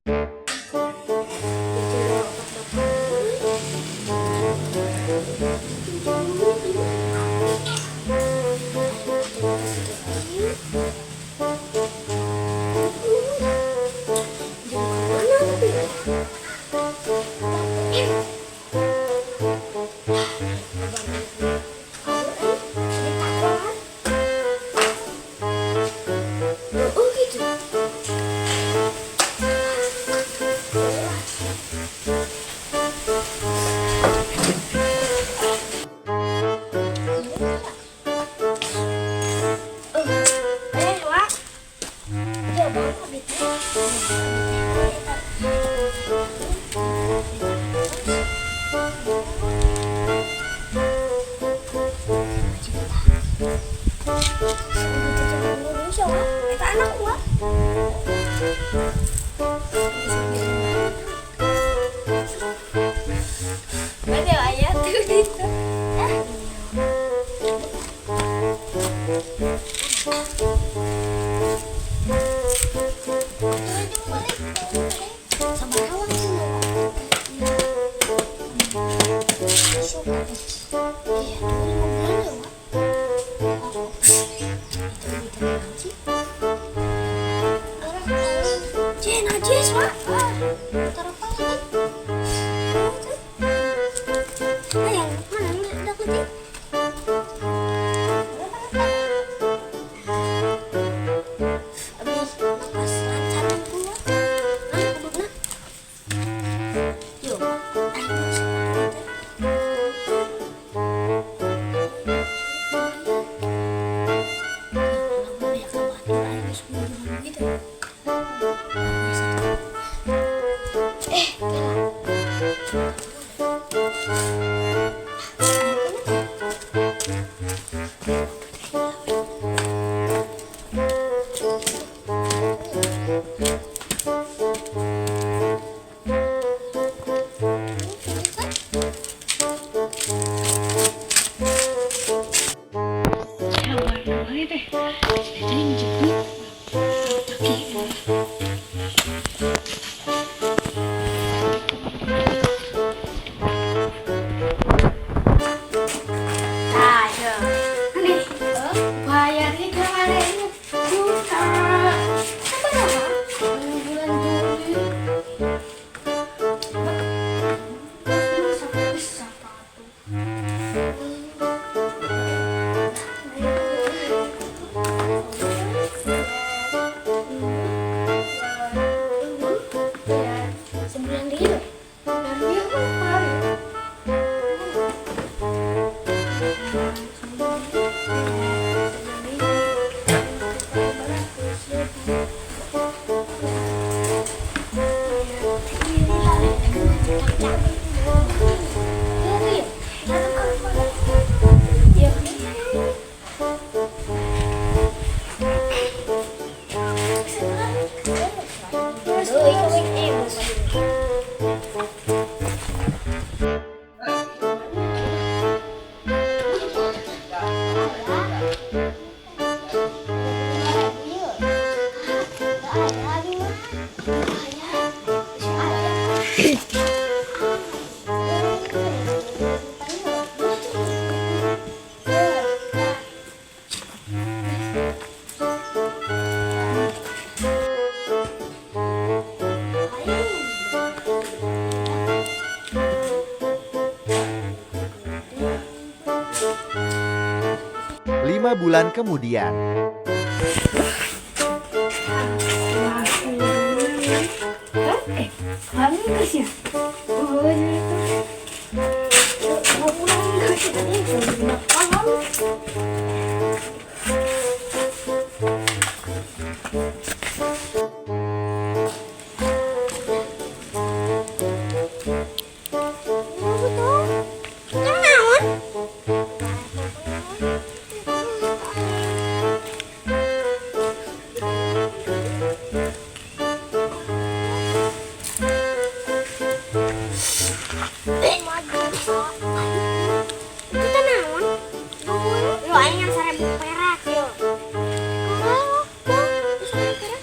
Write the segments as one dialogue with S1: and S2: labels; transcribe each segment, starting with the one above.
S1: Oh gitu. Eh, Wak. Ya, bapak gitu. Eta anak gua. Ada ayah tuh gitu. Ah. Sabaraha waktu? Iya, 5 bulan ya, Wak. Itu duit naon sih? Cih, najis, Wak. Ah, taruh apa kan? Ayang, mana udah penting? Abis lepas lancar gua. Nah, kuduna. Yo, aing geus teh. Lamun aya ka batur aing geus bunuh gitu. Eh, kela.
S2: Sabar wae teh. Tadi minjem duit. Taki.
S1: Tah, yo.
S2: Nih, bayarnya kemarin juta.
S1: Sabaraha?
S2: Bulan Juli. Bisa sepatu.
S1: Sebulan deui we.
S2: Dan dia kemarin.
S3: 5 bulan kemudian.
S2: Eh, kamu geus ya? Oh, itu. 2 bulan geus tadi. Paham.
S1: Naon? Itu teh naon? Yo aing ngan 1.000 perak yo. Oh, 1.000 perak.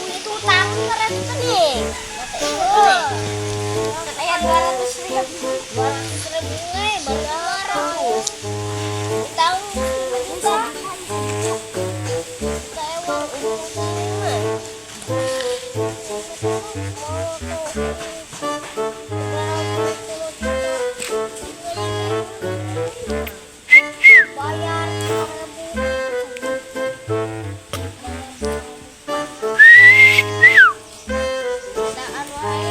S1: Itu utang 100 nih. Katanya 200 ribu, 200 ribu nih, baru 200. Utang 5 juta. Saya mau utang. Bayar 1.000. Jutaan wae.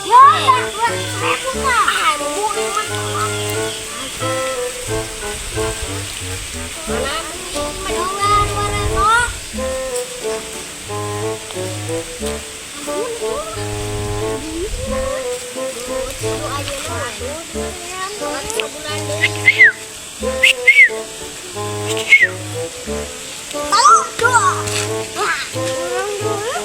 S1: Ya, 200 ribu mah. Mana mendingan warna. Itu aja mah. Sebulan deui. Tahu doa. Wah, urang dulu.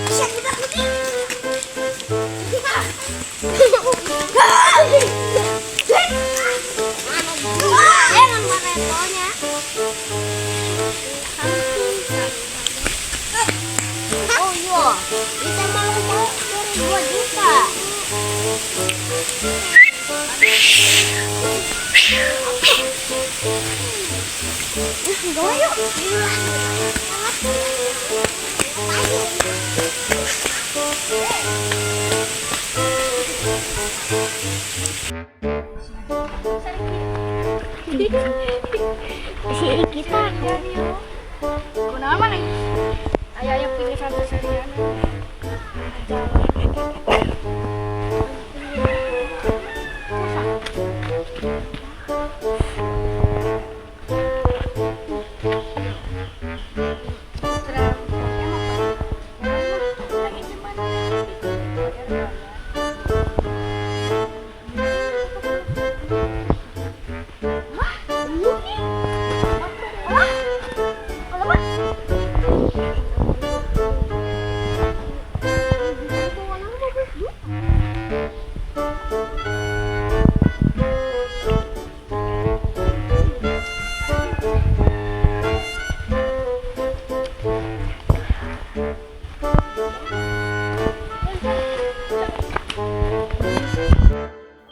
S1: Bisa kita putih. Jangan maretonya. Oh iya, kita mau mau 2 juta. Enggak yuk. Si kita.
S2: Kunaon maneh? Aya aya punya satu serian.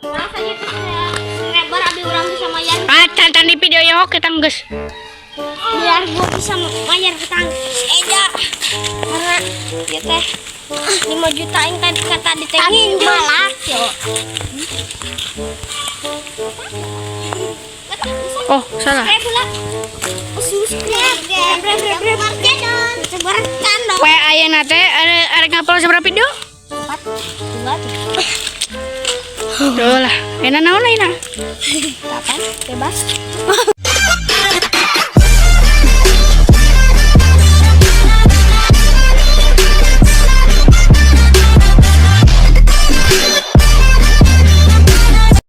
S1: Rasanya tuh subscriber abi urang bisa bayar.
S2: Ah, can di video ya kita geus.
S1: Biar gua bisa bayar hutang Eja karena ya teh 5 juta yang tadi kata di teh malak yo.
S2: Oh, salah.
S1: Subscribe lah, subscribe, sebarkan dong.
S2: We ayeuna teh arek ngupload seberapa video?
S1: Empat, dua, tiga.
S2: Duh lah, enak naon ayeuna?
S1: Delapan, bebas.